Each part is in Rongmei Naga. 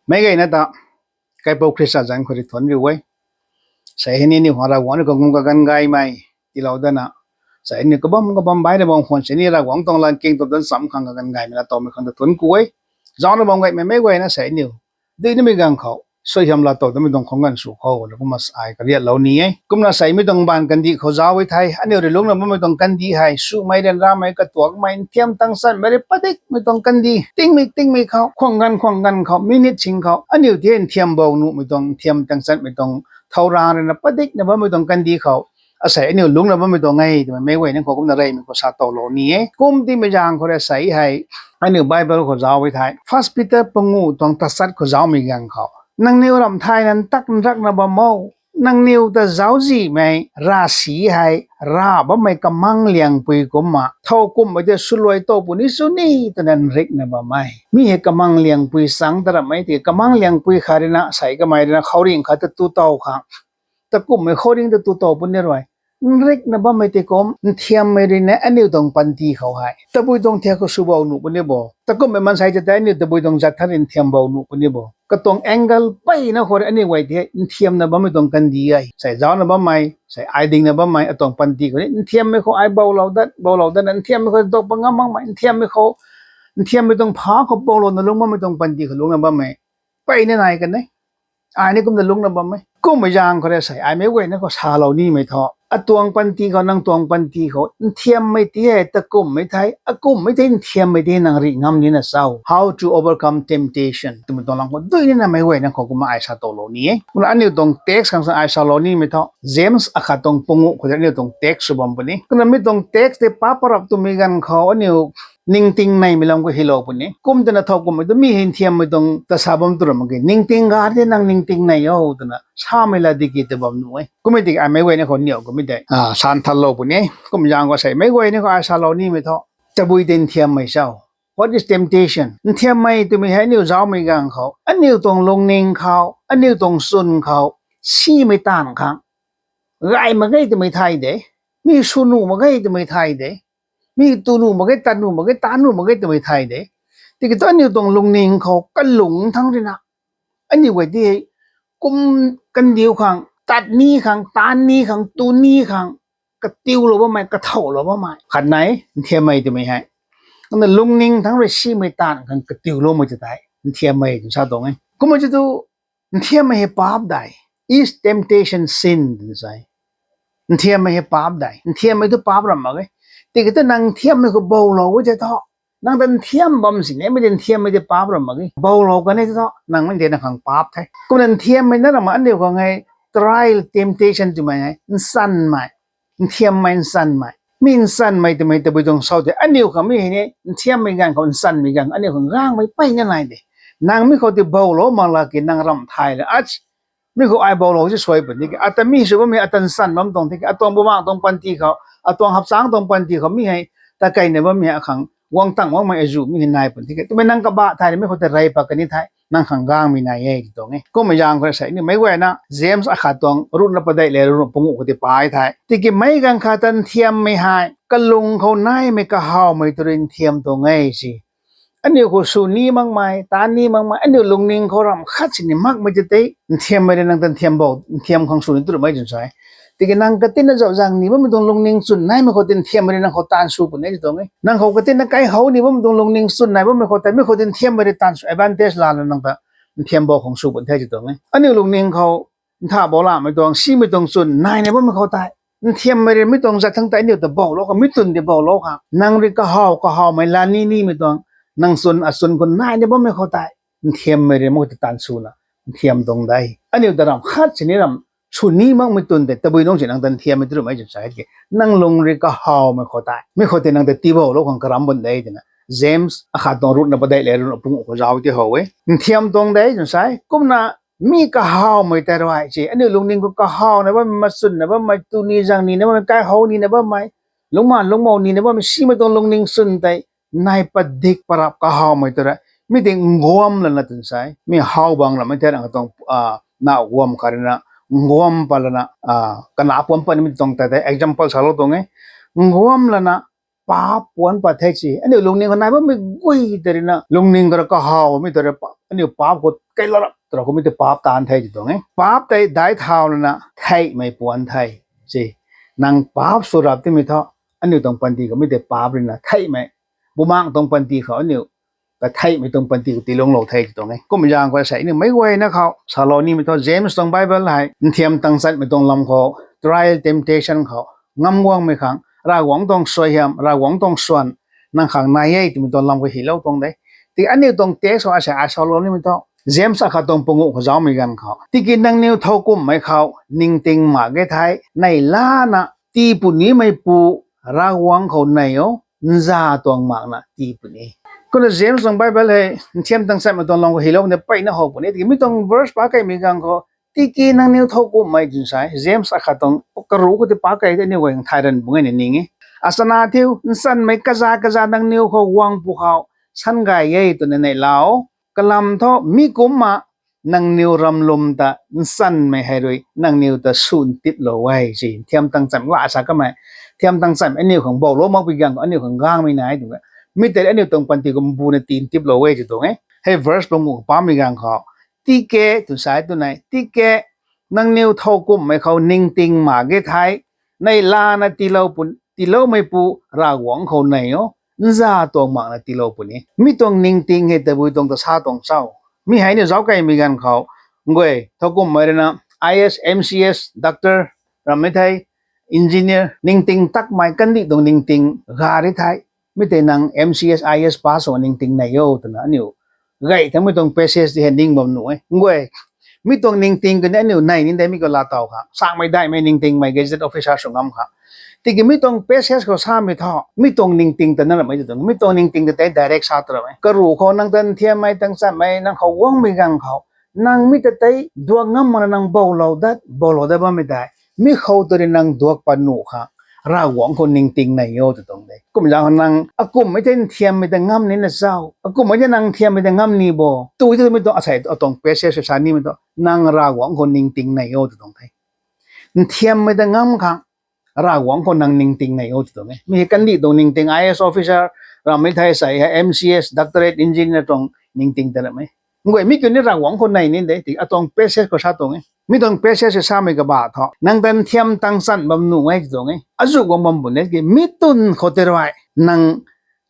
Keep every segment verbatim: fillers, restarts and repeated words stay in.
Meic guayna ta, kaipouc Khrista zanc khou rui thuanc riu e. Sei hei ni aniu khang Ravguangc rui kakum kaganv gaymei tiilou dana, sei aniu kabam kabam baihna bam khwan sini Ravguangc tuang lat kingtop dan cham khang kaganv gaymei laa towmei khang ta thuanc ku e. Zaucna bam gaymei meic guayna sei aniu dui nimei ganv khou suaihiam laa tow damei tuang khang ganv sw khou na kumna ai kariatlou ni e. Kumna sei mi tuang mbaanv kandih khou zauc e thei, aniu rui lungcna bammei tuang kandih hei swmei, ryanramei, katuakmei, nthiam tang chanmei rui padikmei tuang kandih, tingmik tingmik khou, khwang ganv khwang ganv khou, minute sing khou aniu tei nthiam bou nuhmei tuang, nthiam tang chanmei tuang thau rang ruina padikna bammei tuang kandih khou asei aniu lungcna bammei tuang e twmei meic guayna khou kumna reymei khou sa towlou ni e. Kum timei zaeng khou rui sei hei aniu Bible khou zauc e thei, First Peter panguh tuang tachat khou zaucmei ganv khou, nangniw ramh thayna ntak nrakna bam o, nangniw ta zauczihmei ravsic hei rav bammei kamang liangpui kumna thowkumhmei tei swluai tow puni sw ni twna nrikna bam e. Mi hei kamang liangpui chang ta ram e, tiki kamang liangpui khat ruina sei kamei ruina khouringh khat ta tu tow khang, takumhmei khouringh ta tu tow puni rui, nrikna bammei tei kum nthiammei ruina aniu tuang panty khou hei tabui tuang thiak khou sw bou nuh puni bo, takumhmei maansei ta tei aniu tabui tuang zat thari nthiam bou nuh puni bo. Katuang angle peyna khou rui aniu guay tei nthiamna bammei tuang kandih e. Sei zaucna bammei, sei ai dingna bammei, atuang panty khou ni nthiammei khou ai boulou dat, boulou dat, nthiammei khou dok pa ngam makmei, nthiammei khou, nthiammei tuang pha khou boulouna lungc bammei tuang panty khou lungcna bammei peyna nai kan e. Ai ni kumna lungcna bam e. Kummei zaeng khou rui sei ai meic guayna khou salou nimei thu, atuang panty khou, nang tuang panty khou nthiammei tei hei takumhmei thei, akumhmei thei nthiammei tei nang rih ngam nina cho? How to overcome temptation twmei tuang lam khou dui nina meic guayna khou kumna ai sa towlou ni e. Kumna aniu tuang text khang sa ai salou nimei thu, James akhat tuang panguh khou tei aniu tuang text sw bam puni. Kumna mi tuang text tei pa parap twmei ganv khou aniu ningting neimei lam khou hylou puni. Kum twna thowkumhmei tu mi hei nthiammei tuang ta sa bam tu ram mak ge. Ningting ga tei nang ningting nei o twna samei la diki ta bam nuh e. Kummei tiki ai meic guayna khou niw kummei tei san thanlou puni. Kum zaeng khou sei meic guayna khou ai salou nimei thu, tabui tei nthiammei cho? What is temptation? Nthiammei twmei hei aniu zaucmei ganv khou aniu tuang lungning khou, aniu tuang chwn khou simei taanv khang, gay mak ge twmei thay de, mi sw nuh mak ge twmei thay de, mi tu nuh mak ge, tat nuh mak ge, taanv nuh mak ge twmei thay de. Tiki thu aniu tuang lungning khou kalung thangc ruina aniu guay tei kum kandiu khang, tat ni khang, taanv ni khang, tu ni khang katiulou bammei, kathowlou bammei khat nai e, nthiammei twmei hei. Kumna lungning thangc rui simei taanv khang katiuloumei ta tei nthiammei twna sa tuang e. Kummei ti tu, nthiammei hei paap de? Is temptation sin twna sa e. Nthiammei hei paap de? Nthiammei tu paap ram mak ge. Tiki thu nang nthiammei khou boulou e tei thu, nang ta nthiam bam sini mei tei nthiammei tei paap ram mak ge. Boulou kan e tei thu nang mei tei nang khang paap the. Kumna nthiammei na ram aniu khang hei trial, temptation twmei hei nchanmei, nthiammei nchanmei. Mi nchanmei twmei tabui tuang cho tei aniu khang mi hei ni nthiammei ganv khou, nchanmei ganv khou aniu khang gangmei peyna nai de. Nang mi khou tei boulou mak la ki nang ramh thay la, ach, mi khou ai boulou si suai puni ki, ata mi sw bammei, ata nchan bam tuang tiki, atuang bumaeng tuang panty khou, atuang hapchangc tuang panty khou mi hei ta keyna bammei akhang guang tang makmei azuh mi hei nai puni tiki, twmei nang kabah thay la mi khou tei rey pat kani the, nang khang gangmei nai e ti tuang e. Kummei zaeng khou sei ni meic guayna James akhat tuang ruhna padeih le ruhna panguh khou tei pai the. Tiki meic ganv khat ta nthiammei hei kalung khou naimei kahawmei tw rui nthiam tuang e si. Aniu khou sw ni makmei, taanv ni makmei, aniu lungning khou ramh khat sini makmei tei tei nthiammei rui nang ta nthiam bou, nthiam khang sw ni tu ramei twna sa e. Tiki nang katina zauh zaeng ni bammei tuang lungning chwn naimei khou tei nthiammei rui nang khou taanv sw puni ti tuang e. Nang khou katina kaihow ni bammei tuang lungning chwn nai bammei khou tei mi khou tei nthiammei rui taanv sw, advantage lana nang ta nthiam bou khang sw puni the ti tuang e. Aniu lungning khou ntha bou lamei tuang, simei tuang chwn naina bammei khou tei nthiammei rui mi tuang zat thangc tei aniu ta boulou khang, mi twn tei boulou khang, nang rui kahaw kahawmei la ni nimei tuang, nang chwn achwn khou naina bammei khou tei nthiammei rui mi khou tei taanv swna nthiam tuang de. Aniu ta ramh khat sini ramh sw ni makmei twn tei tabui nungc si nang ta nthiammei tu ramei twna sa e ki, nang lung rui kahawmei khou tei mi khou tei nang ta tiiboulou khang karam bun de twna James akhat tuang ruhna padeih le ruhna panguh khou zauc ti how e. Nthiam tuang de twna sa e. Kumna mi kahawmei tei rui si aniu lungning khou kahawna bammei, machwnna bammei, tu ni zaeng nina bammei, kaihow nina bammei, lungcmaanv lungcmou nina bammei, simei tuang lungning chwn tei nai padik parap kahawmei tei rui mi tei nguam lana twna sa e. Mi how bang ramei tei rang tuang, nac guam khat ruina nguam pat lana, kana puam patmei tuang tei tei example salou tuang e. Nguam lana paap puan pat the si. Aniu lungning khou nai bammei guay tei rui na, lungning khou rui kahawmei tei rui pa, aniu paap khou kailarap tara khoumei tei paap taanv the ti tuang e. Paap tei daic thau lana theihmei puan the si. Nang paap sw rap timei thu, aniu tuang panty khou mi tei paap rui na theihmei, bumaeng tuang panty khou aniu katheihmei tuang panty khou tiilung lou the ti tuang e. Kum zaeng khou sei aniu meic guayna khou salou nimei thu James tuang Bible hei nthiam tangchanmei tuang lam khou, trial, temptation khou ngam guangmei khang, Ravguangc tuang suaihiam, Ravguangc tuang swan nang khang nai e twmei tuang lam khou hylou tuang de. Tiki aniu tuang text khou asei ai salou nimei thu James akhat tuang panguh khou zaumei ganv khou, tiki nangniw thowkumhmei khou ningting mak ge thei, neih lana tii punimeipu Ravguangc khou nei o, nza tuang makna tii puni. Kumna James tuang Bible hei nthiam tangchanmei tuang lam khou hylou de, mpeyna how puni. Tiki mi tuang verse pac keymei ganv khou, tiki nangniw thowkumhmei twna sa e, James akhat tuang karuh khou tei pac key tei aniu guay thay ranv bung e ni ning e. Achana thiu, nchanmei kazat kazat nangniw khou guang pwkhou sangay e twna neihla o. Kalam thu mi kumcna nangniw ramlum ta nchanmei hei rui nangniw ta sw ntiplou e si. Nthiam tangchanmei la sa kamei, nthiam tangchanmei aniu khang bouclou makpui ganv khou aniu khang gangmei nai twna, mi tei aniu tuang panty khou mbuna tii ntiplou e ti tuang e. Hei verse panguh pammei ganv khou, tiki twna sa e twna, tiki nangniw thowkumhmei khou ningting mak ge thei, neih lana tiilou pun, tiiloumeipu Ravguangc khou nei o, nza tuang makna tiilou puni. Mi tuang ningting hei tabui tuang ta sa tuang cho? Mi hei ni zauc keymei ganv khou, nguay, thowkumhmei rui na I A S, M C S, doctor, rammei thei, engineer, ningting takmei kandih tuang ningting gari thei, mi tei nang M C S, I A S pass sw ningting nei o twna aniu gay thangmei tuang passage tei hei ning bam nuh e. Nguay, mi tuang ningting kani aniu nei ni de, mi khou laatow khang, sangmei daihmei ningtingmei gazette officer sw ngam khang. Tiki mi tuang passage khou samei thu, mi tuang ningting ta na ramei ti tuang, mi tuang ningting ta tei direct sa ta ramei. Karuh khou nang ta nthiammei tangchanmei nang khou guangmei ganv khou, nang mi ta tei duak ngam makna nang bouclou dat, bouclou dat bammei tei, mi khou ta rui nang duak pat nuh khang, Ravguangc khou ningting nei o ti tuang de. Kum zaeng khou nang akumhmei tei nthiammei ta ngam nina cho? Akumhmei tei nang nthiammei ta ngam ni bo? Tui twmei tuang asei atuang passage sa nimei thu, nang Ravguangc khou ningting nei o ti tuang the. Nthiammei ta ngam khang, Ravguangc khou nang ningting nei o ti tuang e. Mi hei kandih tuang ningting, I A S officer, rammei thei sei hei M C S, doctorate, engineer tuang ningting ta ramei. Nguay, mi kiu ni Ravguangc khou nei ni de, tiki atuang passage khou sa tuang e. Mi tuang passage samei kabah thu, nang ta nthiam tangchan bam nuh e ti tuang e. Azuh guang bam puni ki, mi twn khou tei rui, nang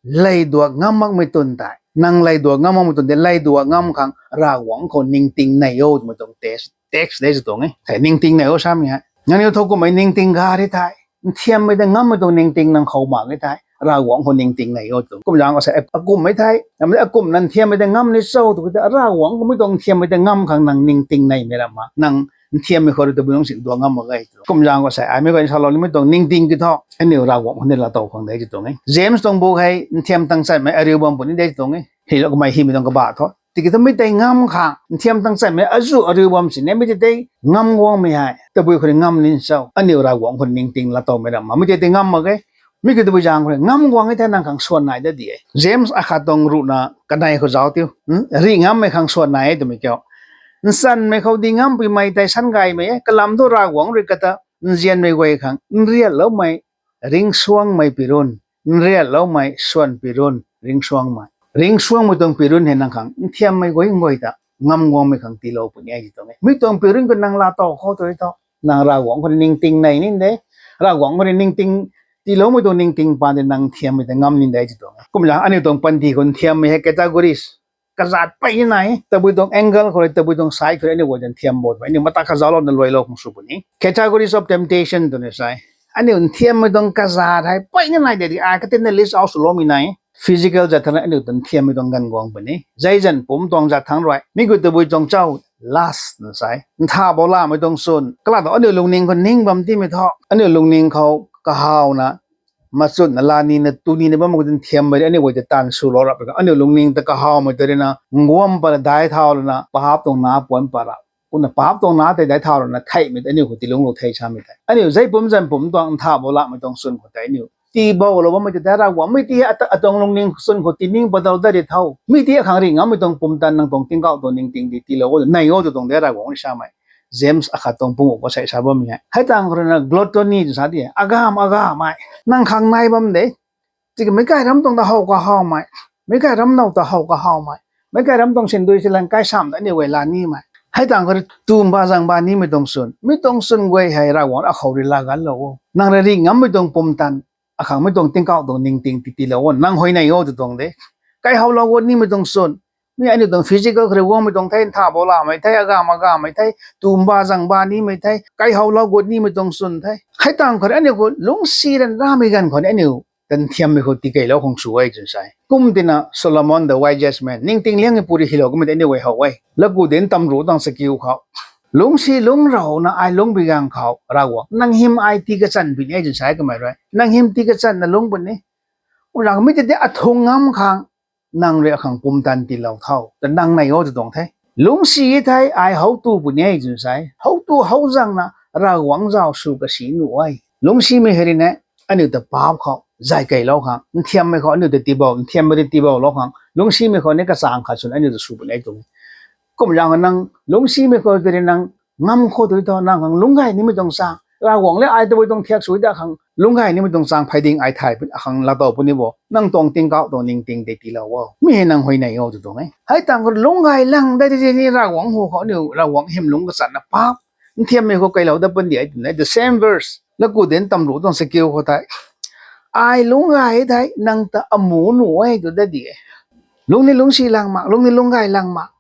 lay duak ngam makmei twn tei, nang lay duak ngam makmei twn tei, lay duak ngam khang Ravguangc khou ningting nei o twmei tuang text, text de ti tuang e. Thei ningting nei o samei hei, nangniw thowkumhmei ningting gari thei, nthiammei ta ngammei tuang ningting nang khou mak e thei, Ravguangc khou ningting nei o tuang. Kum zaeng khou sei, akumhmei thei, namei akumhna nthiammei ta ngam ni cho tw tei, Ravguangc khou mi tuang nthiammei ta ngam khang nang ningting neimei ramh ma, nang nthiammei khou rui tabui nung sin duak ngam mak e. Kum zaeng khou sei, aimei guay salou nimei tuang ningting ki thu, aniu Ravguangc khou ni laatow khang de ti tuang e. James tuang bu hei nthiam tangchanmei ariu bam puni de ti tuang e. Hei lou kamei hymei tuang kabah thu, tiki thu mi tei ngam khang, nthiam tangchanmei azuh ariu bam sini, mi tei tei ngam guangmei hei tabui khou rui ngam ni cho? Aniu Ravguangc khou ningting laatowmei ramh ma, mi tei tei ngam mak e. Mi kiu tabui zaeng khou rui ngam guang e thei nang khang swan nai dat di e. James akhat tuang ruhna kanei khou zauc tiu. Rih ngammei khang swan nai e twmei kiu, nchanmei khou di ngampuimei tei sangaymei e. Kalam thu Ravguangc rui kata nzianmei guay khang nriatloumei, ringcsuangmei pirun, nriatloumei swan pirun, ringcsuangmei, ringcsuangmei tuang pirun hei nang khang nthiammei guay nguay ta ngam guangmei khang tiilou puni e ti tuang e. Mi tuang pirun khou nang laatow khou tu thu, nang Ravguangc khou rui ningting nei ni de. Ravguangc khou rui ningting, tiiloumei tuang ningting paan tei nang nthiammei ta ngam ni de ti tuang e. Kum zaeng aniu tuang panty khou nthiammei hei categories kazat peyna nai e. Tabui tuang angle khou rui, tabui tuang side khou rui aniu guay ta nthiam bo twmei aniu mata kha zauclouna luailou khang sw puni. Categories of temptation twna sa e. Aniu nthiammei tuang kazat hei peyna nai de, tiki ai katinna list out swloumei nai e. Physical zat thangc rui aniu ta nthiammei tuang ganv guang puni. Zeizan pumc tuang zat thangc rui, mi kiu tabui tuang cho, lust na sa e. Ntha bou lamei tuang swn. Kalam thu aniu lungning khou ning bam timei thu, aniu lungning khou kahawna, machunna, lanina, tunina bammei khou nthiammei aniu guay ta taanv swlou rap e. Aniu lungning ta kahawmei tei rui na nguam pat daic thau lana paap tuang na puan pat rap. Kumna paap tuang na tei daic thau lana theihmei tei aniu khou tiilunglou the samei tei, aniu zei pumc zan pumc tuang ntha bou lamei tuang swn khou tei aniu tiiboulou bammei tei, Ravguangc, mi tei atuang lungning swn khou tiining padau dat ri tho. Mi tei akhang rih ngammei tuang pumtan nang tuang tingkauh tuang ningting di tiilou o, nei o tw tuang de Ravguangc rui samei. James akhat tuang panguh khou sei sa bammei hei, hei tangv khou rui na gluttony tw sa di, agam agamei, nang khang nai bam de. Tiki meic kai ram tuang ta how kahawmei, meic kai ram now ta how kahawmei, meic kai ram tuang sindui silan kai sam ta aniu guay la nimei. Hei tang khou tumba zangba nimei tuang swn, mi tuang swn guay hei Ravguangc akhou rui la ganlou o. Nang rui ri ngammei tuang pumtan, akhang mi tuang tingkauh tuang ningting titilou o, nang huayney o tw tuang de. Kai howlou gut nimei tuang swn, mi aniu tuang physical khou rui guangmei tuang the, ntha bou lamei the, agam agamei the, tumba zangba nimei the, kai howlou gut nimei tuang swn the. Hei tang khou rui aniu khou lungcsi ran ramei ganv khou ni aniu ta nthiammei khou tikeylou khang sw e twna sa e. Kum tina Solomon the wisest man, ningting liangmei pu rui hylou kummei tei aniu guay how e. Laku dinc tamruh tuang chakiu khou, lungcsi lungc rauna ai lungcpui ganv khou Ravguangc nang hym ai tii kachan puni e twna sa e kamei rui. Nang hym tii kachanna lungc puni. Kumna mi tei tei athung ngam khang nang rui akhang pumtan tiilou tho ta nang nei o tw tuang the. Lungcsi the, ai how tu puni e twna sa e. How tu how zangna Ravguangc zauc sw kasi nuh e. Lungcsimei hei rui na aniu ta paap khou zay keylou khang, nthiammei khou aniu ta tiibou, nthiammei rui tiiboulou khang, lungcsimei khou ni kachang khat swn aniu ta sw puni e tuang. Kum zaeng nang lungcsimei khou tei rui nang ngam khou tu tho, nang khang lungc gay nimei tuang chang, Ravguangc le ai tabui tuang thiak sw ta khang lungc gay nimei tuang chang phey ding ai thay puni, akhang laatow puni bo, nang tuang tingkauh tuang ningting tei tiilou o. Mi hei nang huayney o tw tuang e. Hei tang khou lungc gay lang de tei ni Ravguangc hu khou aniu Ravguangc hym lungc kachanna paap, nthiammei khou keylou dat puni de twna the same verse, Laku dinc tamruh tuang chakiu khou tei, ai lungc gay thei nang ta amu nuh e tw dat di e. Lungc ni lungcsi lang mak, lungc ni lungc gay lang mak.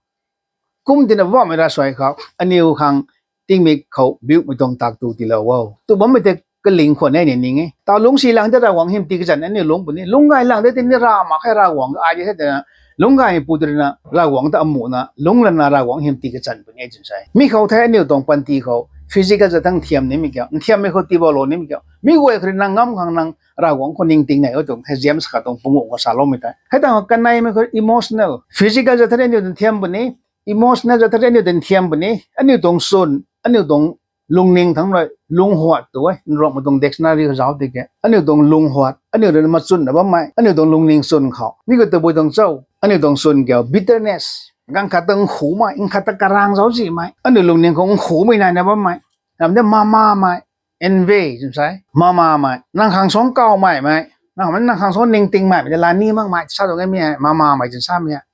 Kum tina bammei ravsuai khou aniu khang tingmik khou biumei tuang tak tu tiilou o tw bammei tei kaling khwan e ni ning e. Taw lungcsi lang de Ravguangc hym tii kachan aniu lungc puni, lungc gay lang de tei ni rav mak khe Ravguangc ai di the twna, lungc gaymei pu tei rui na Ravguangc ta amuna lungc lana Ravguangc hym tii kachan puni e twna sa e. Mi khou the aniu tuang panty khou physical zat thang nthiam nimei kiu, nthiammei khou tiiboulou nimei kiu, mi guay khou rui nang ngam khang nang Ravguangc khou ningting nei o tuang the, James khat tuang panguh khou saloumei tei. Hei tang khou kaneimei khou emotional, physical zat thang aniu ta nthiam puni, emotional zat thang aniu ta nthiam puni, aniu tuang swn, aniu tuang lungning thangc rui lunghuat tu e, nruangmei tuang dictionary khou zauc tiki aniu tuang lunghuat, aniu rui machwnna bammei, aniu tuang lungning chwn khou mi khou tabui tuang cho, aniu tuang chwn kiu bitterness, ganv khat ta nkhumei, ganv khat ta karang zauczihmei, aniu lungning khou nkhumei naina bammei, ram de mamamei, envy twna sa e, mamamei, nang khang suang kawmeimei, nang, nang khang suang ningtingmeimei ta la ni makmei sa tuang e mi hei, mamamei twna samei hei.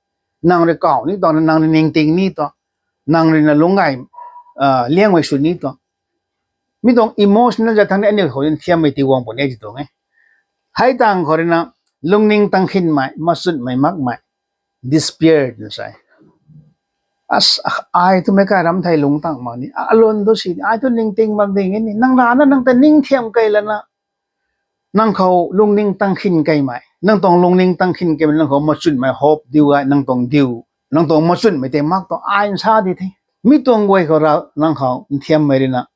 Nang rui kaw ni tuang, nang rui ningting ni tuang, nang rui na lungc gay, liangmei sw ni tuang. Mi tuang emotional zat thang ni aniu khou nthiammei tii guang puni e tw tuang e. Hei tang khou rui na lungning tang khinmei, machwnmei makmei, despair twna sa e. As, ai thu meic kai ram thei lungc tang mak ni, alun tu si, ai thu ningting mak ding e ni, nang rana nang ta ning thiam key lana, nang khou lungning tang khin keymei, nang tuang lungning tang khin keymei, nang khou machwnmei hope diu gay, nang tuang diu, nang tuang machwnmei tei mak tuang ai nsa di the. Mi tuang guay khou ra nang khou nthiammei rui na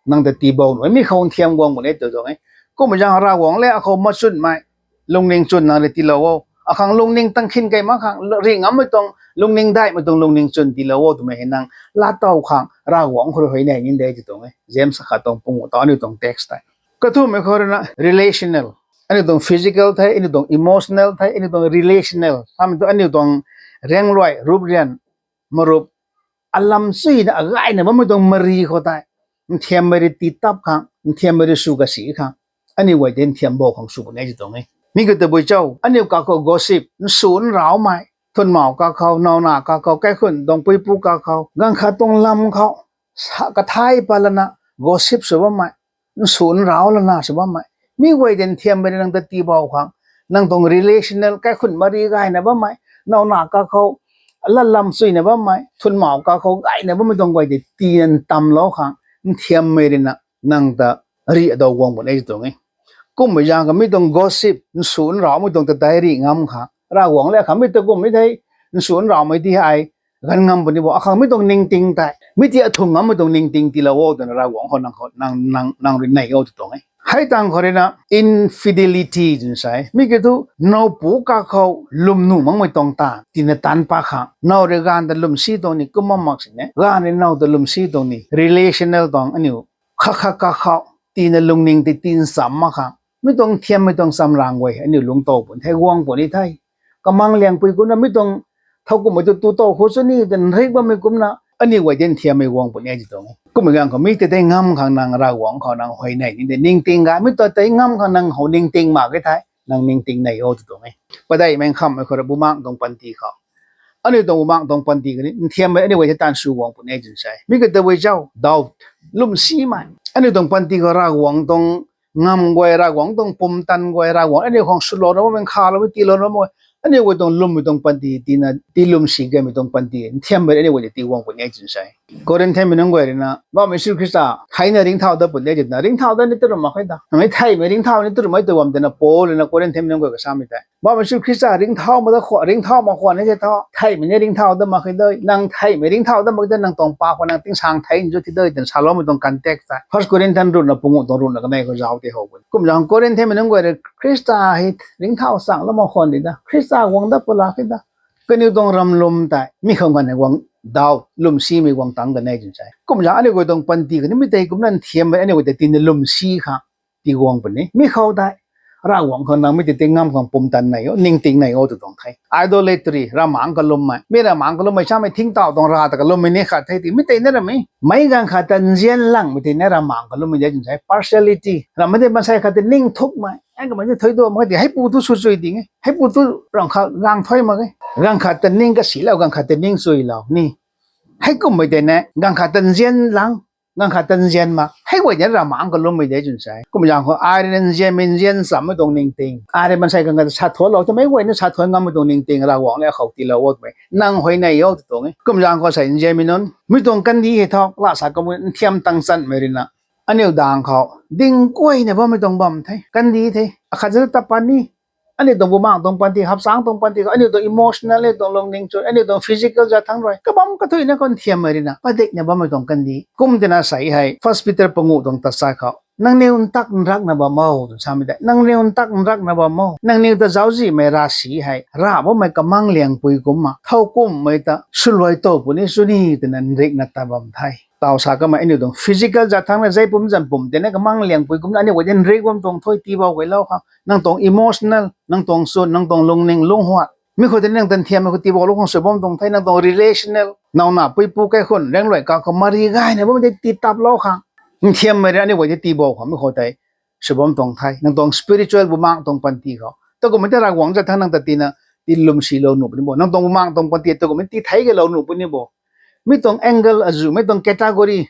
nang ta tiibou nuh e, mi khou nthiam guang puni e tw tuang e. Kummei zaeng Ravguangc le akhou machwnmei lungning chwn nang rui tiilou o. Akhang lungning tang khin key mak khang, ri ngammei tuang lungning daihmei tuang lungning chwn tiilou o twmei hei nang laatow khang Ravguangc khou rui huayney ni de tw tuang e. James khat tuang panguh taw aniu tuang text tei. Kathumhmei khou rui na relational. Aniu tuang physical the, aniu tuang emotional the, aniu tuang relational. Samei tu aniu tuang riangluai, rup rian, marup, alam chuyna agayna bammei tuang mari khou tei nthiammei rui tii tap khang, nthiammei rui sw kasi khang, aniu guay tei nthiam bou khang sw puni e tw tuang e. Mi khou tabui cho, aniu kakhou gossip, nsu nraumei, thunmau kakhou, nowna kakhou, kaikhun tuang puipu kakhou, ganv khat tuang lam khou kathai pat lana gossip sw bammei, nsu nrau lana sw bammei, mi guay tei nthiammei rui nang ta tiibou khang, nang tuang relational, kaikhun mari gayna bammei, nowna kakhou, latlam chuyna bammei, thunmau kakhou gayna bammei tuang guay tei tiina ntamlou khang, nthiammei rui na nang ta rih daw guang puni e tw tuang e. Kummei zaeng kha mi tuang gossip, nsu nraumei tuang ta tei rih ngam khang, Ravguangc le kha mi ta kummei thei, nsu nraumei ti hei ganv ngam puni bo, akhang mi tuang ningting tei mi ti athung ngammei tuang ningting tiilou o twna Ravguangc khou nang, nang rui nei o tw tuang e. Hei tang khou rui na infidelity twna sa e. Mi kiu thu nowpu kakhou lwm nuh makmei tuang ta tiina taanc pat khang, now rui gaanv ta lwmsi tuang ni kumna mak sini, gaanv rui now ta lwmsi tuang ni, relational tuang aniu khat khat kakhou tiina lungning tei tii ncham mak khang, mi tuang nthiammei tuang chamrang guay aniu lungc tow puni the, guang puni the. Kamang liangpui kumna mi tuang thowkumhmei tu tu tow khou chu ni tw nrik bammei kumna aniu guay tei nthiammei guang puni e tw tuang e. Kummei ganv khou mi tei tei ngam khang nang Ravguangc khou nang huayney ni de, ningting gaymei ta tei ngam khang nang khou ningting mak ge the. nang ningting nei o tw tuang e. Padeih mei nkhamhmei khou rui bumaengc tuang panty khou, aniu tuang bumaengc tuang panty kani nthiammei aniu guay the taanv sw guang puni e twna sa e. Mi kata guay zauc, doubt, lwmsimei, aniu tuang panty khou Ravguangc tuang ngam guay, Ravguangc tuang pumtan guay, Ravguangc aniu khang swlouna bammei, nkhavloumei, tiilouna bammei, aniu guay tuang lwmmei tuang panty tina tii lwmsi gaymei tuang panty nthiammei aniu guay ta tii guang puni e twna sa e. Corinthianmei nunc guay rui na Bam Jisu Khrista theina ringcthau dat puni e twna, ringcthau dat ni tw ra mak khe da, nangmei theihmei ringcthau ni tw ra mak e tw bam twna Paul rui na Corinthianmei nunc guay kasamei tei, Bam Jisu Khrista ringcthau mak da khwan, ringcthau mak khwan ni the tho, theihmei ni ringcthau dat mak khe de, nang theihmei ringcthau dat mak khe de, nang tuang pa khou nang tingsaeng thei nzu thi de twna saloumei tuang context tei First Corinthians ruhna panguh tuang ruhna kanei khou zauc tei how puni. Kumzaeng Corinthianmei nunc guay rui Khrista hei ringcthau chang lou mak khwan di da, Khrista guang dat pw lak khe da, kaniw tuang ramlwm tei mi khou nganvna guang, doubt, lwmsimei guang tangc kan e twna sa e. Kumzaeng aniu guay tuang panty kani mi tei kumna nthiammei aniu guay ta tina lwmsi khang tii guang puni. Mi khou tei Ravguangc khou nangmei tei tii ngam khang pumtan nei o, ningting nei o tw tuang the. Idolatry, ravmaengc kalummei. Mi ravmaengc kalummei samei thingtauh tuang rav ta kalummei ni khat the ti mi tei na ramei. Meic gaanv khat ta nzian langmei tei na ravmaengc kalummei de twna sa e. Partiality, ramei tei maansei khat ta ning thukmei, ai kamei ni thuy duak mak khe ti, heipu thu sw chui ding e, heipu thu ramh khat gaeng thuy mak e, gaanv khat ta ning kasilou, gaanv khat ta ning chuilou ni, heikummei tei na gaanv khat ta nzian lang, gaanv khat ta nzian mak, hei guay tei ravmaengc kalummei de twna sa e. Kumzaeng khou ai rui na nzianmei nzian chammei tuang ningting, ai rui maansei gaanv khat ta sa thuanclou twmei guay na sa thuanc ngammei tuang ningting Ravguangc le akhou tiilou o twmei nang huayney o tw tuang e. Kumzaeng khou sei nzianmei nunc, mi tuang kandih hei tho laa sa kum nthiam tang chanmei rui na aniu daeng khou ding guayna bammei tuang bam the, kandih the, akhat zat ta pat ni, aniu tuang bumaengc tuang panty, hapchangc tuang panty khou, aniu tuang emotional, aniu tuang lungning chu, aniu tuang physical zat thangc rui kabam kathuina khou nthiammei rui na padikna bammei tuang kandih. Kum tina sei hei First Peter panguh tuang tachat khou, nangniw ntak nrakna bam o twna samei tei, nangniw ntak nrakna bam o, nangniw ta zauczihmei ravsic hei rav bammei kamang liangpui kumna thowkumhmei ta swluai tow puni sw ni twna nrikna ta bam the. Taw sa kamei aniu tuang physical zat thangc na zei pum zan pum tei na kamang liangpui kumna aniu guay tei nrik bam tuang thu tiibou guaylou khang, nang tuang emotional, nang tuang chwn, nang tuang lungning lungchuat, mi khou tei nang ta nthiammei khou tiiboulou khang sw bam tuang the. Nang tuang relational, nowna puipu kaikhunc, raengluai kakhou mari gayna bammei tei tii taplou khang, nthiammei rui aniu guay tei tiibou khang mi khou tei sw bam tuang the. Nang tuang spiritual bumaengc tuang panty khou, takumhmei tei Ravguangc zat thangc nang ta tina tii lwmsilou nuh puni bo, nang tuang bumaengc tuang panty takumhmei tii theic kalou nuh puni bo. Mi tuang angle azuh, mi tuang category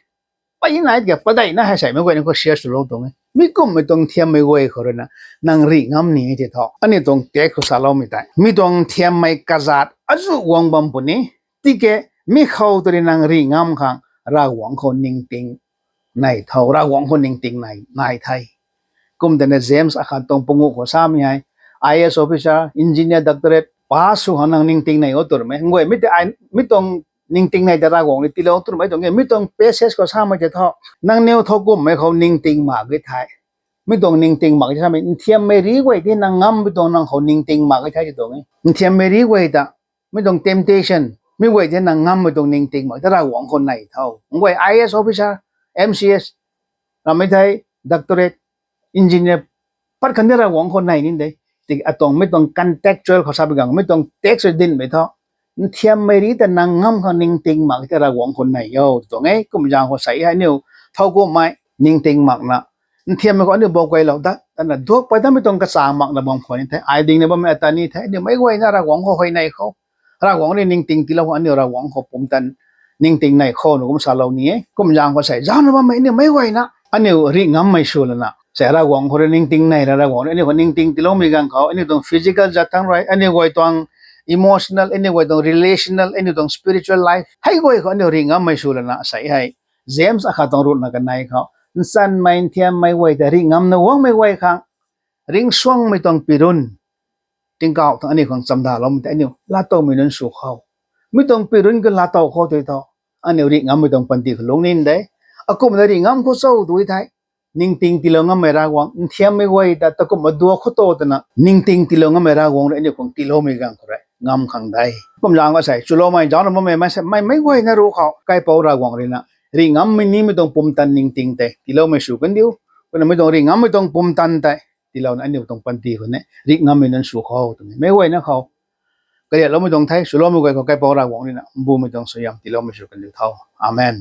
pey nai tiki padeihna hei seimei guayna khou share swlou tuang e. Mi kumhmei tuang nthiammei guay khou rui na nang rih ngam ni e tei tho, aniu tuang text khou saloumei tei, mi tuang nthiammei kazat azuh guang bam puni. Tiki mi khou tw rui nang rih ngam khang Ravguangc khou ningting nei tho, Ravguangc khou ningting nei nai the. Kum tei na James akhat tuang panguh khou samei hei, I A S officer, engineer, doctorate pass sw khang nang ningting nei o twmei guay, mi tei ai, mi tuang ningting nei ta Ravguangc rui tiilou twmei tuang e. Mi tuang passage khou samei tei tho, nangniw thowkumhmei khou ningting mak ge the. Mi tuang ningting mak ge samei, nthiammei rih guay tei nang ngammei tuang nang khou ningting mak ge the tw tuang e. Nthiammei rih guay ta, mi tuang temptation, mi guay tei nang ngammei tuang ningting mak tei Ravguangc khou nei tho. Guay I A S officer, M C S, ramei thei, doctorate, engineer, pat khatni Ravguangc khou nei ni de. Tiki atuang mi tuang contextual khou sa bi gang, mi tuang text rui dinmei tho, nthiammei rih ta nang ngam khang ningting mak tei Ravguangc khou nei o tw tuang e. Kumzaeng khou sei hei aniu thowkumhmei ningting makna, nthiammei khou aniu bou kailou dat tana duak pey datmei tuang kachang makna bam khwan ni the, ai dingna bammei ata ni the. Aniu meic guayna Ravguangc khou huayney khou, Ravguangc rui ningting tiilou khou aniu Ravguangc khou pumtan ningting nei khou nu kum salou ni e. Kumzaeng khou sei zaucna bammei aniu meic guayna aniu rih ngammei sw lana sei Ravguangc khou rui ningting nei ra, Ravguangc rui aniu khou ningting tiiloumei ganv khou aniu tuang physical zat thangc rui, aniu guay tuang emotional, aniu guay tuang relational, aniu tuang spiritual life hei guay khou aniu rih ngammei sw lana sei hei James akhat tuang ruhna kanei khou, nchanmei nthiammei guay ta rih ngamna guangmei guay khang ringcsuangmei tuang pirun tingkauh thangc aniu khang chamdaloumei tei aniu laatowmei nunc sw khou, mi tuang pirun khou laatow khou tei tho, aniu rih ngammei tuang panty khou lungc ni de. Akumhna rih ngam khou cho tu thei, ningting tiilou ngammei Ravguangc, nthiammei guay ta takumhna duak khou to twna ningting tiilou ngammei Ravguangc rui aniu khang tiiloumei ganv khou rui ngam khang de. Kumzaeng khou sei chuloumei zaucna bammei mei, meic guayna ruc khou kaipouc Ravguangc rui na rih ngammei nimei tuang pumtan ningting tei tiiloumei sw kandiu. Kumna mi tuang rih ngammei tuang pumtan tei tiilouna aniu tuang panty khou ni rih ngammei nunc sw khou twmei meic guayna khou kariatloumei tuang the. Swloumei guay khou kaipouc Ravguangc rui na mbumei tuang suaihiam tiiloumei sw kandiu tho. Amen.